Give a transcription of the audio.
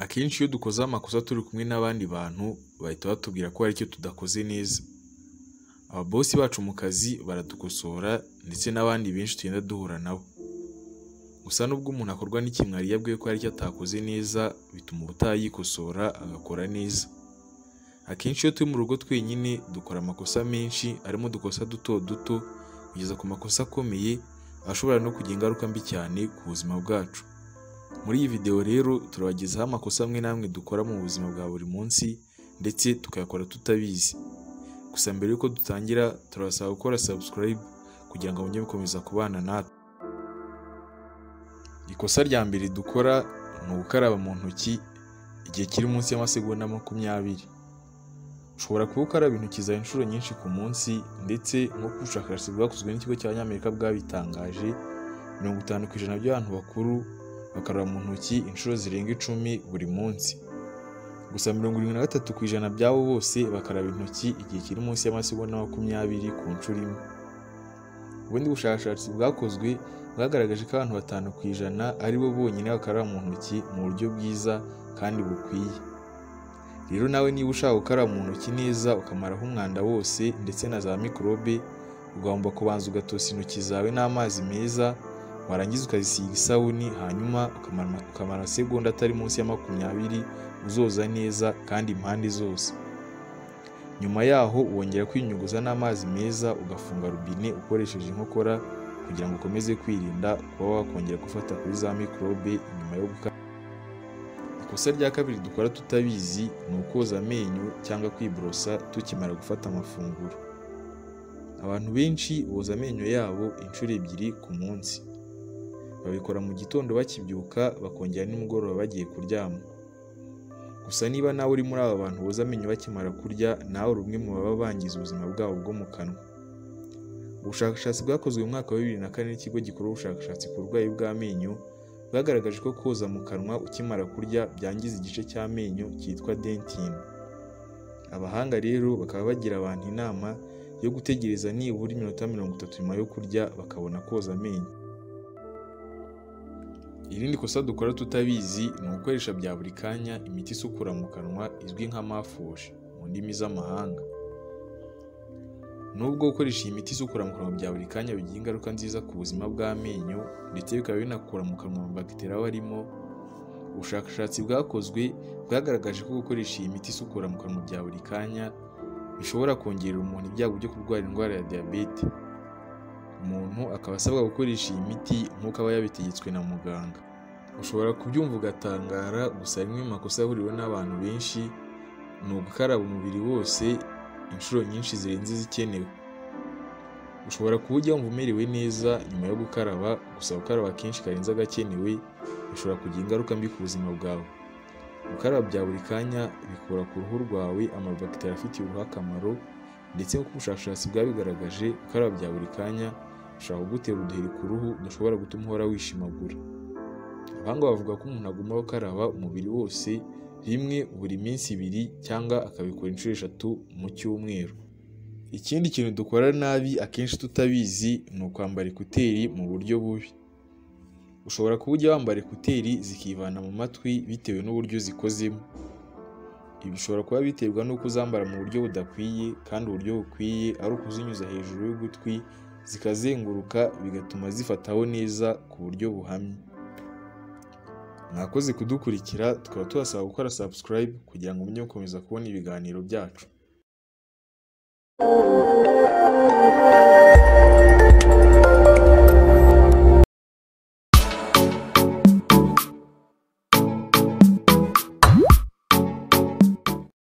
Akenshi iyo dukoze amakosa turi kumwe n'abandi bantu bahita batubwira ko hari icyo tudakoze neza. Ababosi bacu mu kazi baradukosora ndetse n'abandi benshi tugenda duhura nabo. Gusa nubwo umuntu akorwa n'ikimwaro iyo abwiwe ko hari icyo atakoze neza, bituma ubutaha yikosora agakora neza. Akenshi iyo turi mu rugo twenyine dukora amakosa menshi arimo udukosa duto duto kugeza ku makosa akomeye ashobora no kugira ingaruka mbi cyane ku buzima bwacu. Muri iyi video rero turabagezaho amakosa amwe n'amwe dukora mu buzima bwa buri munsi ndetse tukayakora tutabizi. Gusa mbere y'uko dutangira turabasaba gukora subscribe kugira ngo mujye mukomeza kubana natwe. Ikosa rya mbere dukora ni ugukaraba mu ntoki igihe kiri munsi y'amasegonda 20. Ushobora kuba ukaraba intoki zawe inshuro nyinshi ku munsi ndetse nk'uko ubushakashatsi bwakozwe n'ikigo cy'Abanyamerika bwabitangaje, 50% by'abantu bakuru bakaraba mu ntoki inshuro zirenga 10 buri munsi. Gusa 73% by'abo bose bakaraba intoki igihe kiri munsi y'amasegonda 20 ku nshuro imwe. Ubundi bushakashatsi bwakozwe bwagaragaje ko abantu 5% ari bo bonyine bakaraba mu ntoki mu buryo bwiza kandi bukwiye. Rero nawe niba ushaka gukaraba mu ntoki neza ukamaraho umwanda wose ndetse na za mikorobe, ugomba kubanza ugatosa intoki zawe n'amazi meza, warangiza ukazisiga isabuni, hanyuma ukamara segonda atari munsi ya 20 uzoza neza kandi impande zose. Nyuma yaho wongera kwinyuguza n'amazi meza ugafunga robine ukoresheje inkokora kugira ngo ukomeze kwirinda kuba wakongera gufata kuri za mikorobe nyuma yo gukaraba. Ikosa rya kabiri dukora tutabizi ni ukoza amenyo cyangwa kwiborosa tukimara gufata amafunguro. Abantu benshi boza amenyo yabo inshuro 2 ku munsi. Babikora mu gitondo bakibyuka bakongera nimugoroba bagiye kuryama. Gusa niba nawe uri muri aba bantu boza amenyo bakimara kurya, nawe uri umwe mu baba bangiza ubuzima bwabo bwo mu kanwa. Ubushakashatsi bwakozwe mu mwaka wa 2004 n'ikigo gikora ubushakashatsi ku burwayi bw'amenyo bwagaragaje ko koza mu kanwa ukimara kurya byangiza igice cy'amenyo cyitwa dentine. Abahanga rero bakaba bagira abantu inama yo gutegereza nibura iminota 30 nyuma yo kurya bakabona koza amenyo. Irindi kosa dukora tutabizi ni ugukoresha bya buri kanya imiti isukura mu kanwa izwi nka mouthwash mu ndimi z'amahanga. Nubwo gukoresha iyi miti isukura mu kanwa bya buri kanya bigira ingaruka nziza ku buzima bw'amenyo ndetse bikaba binakura mu kanwa amabagiteri aba arimo, ubushakashatsi bwakozwe bwagaragaje ko gukoresha iyi miti isukura mu kanwa bya buri kanya bishobora kongerera umuntu ibyago byo kurwara indwara ya diyabete. Umuntu akaba asabwa gukoresha iyi miti nk'uko aba yabitegetswe na muganga. Ushobora kubyumva ugatangara, gusa rimwe mu makosa ahuriweho n'abantu benshi ni ugukaraba umubiri wose inshuro nyinshi zirenze izikenewe. Ushobora kuba ujya wumva umerewe neza nyuma yo gukaraba, gusa gukaraba kenshi karenze agakenewe bishobora kugira ingaruka mbi ku buzima bwawe. Gukaraba bya buri kanya bikura ku ruhu rwawe amabagiteri afitiye uruhu akamaro, ndetse nk'uko ubushakashatsi bwabigaragaje, gukaraba bya buri kanya bishobora kugutera uduheri ku ruhu dushobora gutuma uhora wishimagura. Abahanga bavuga ko umuntu agomba gukaraba umubiri wose rimwe buri minsi 2 cyangwa akabikora inshuro 3 mu cyumweru. Ikindi kintu dukora nabi akenshi tutabizi ni ukwambara ekuteri mu buryo bubi. Ushobora kuba ujya wambara ekuteri zikivana mu matwi bitewe n'uburyo zikozemo. Ibi bishobora kuba biterwa n'uko uzambara mu buryo budakwiye, kandi uburyo bukwiye ari ukuzinyuza hejuru y'ugutwi zikazenguruka bigatuma zifataho neza ku buryo buhamye. Mwakoze kudukurikira, tukaba tubasaba gukora subscribe kugira ngo mujye mukomeza kubona ibiganiro byacu.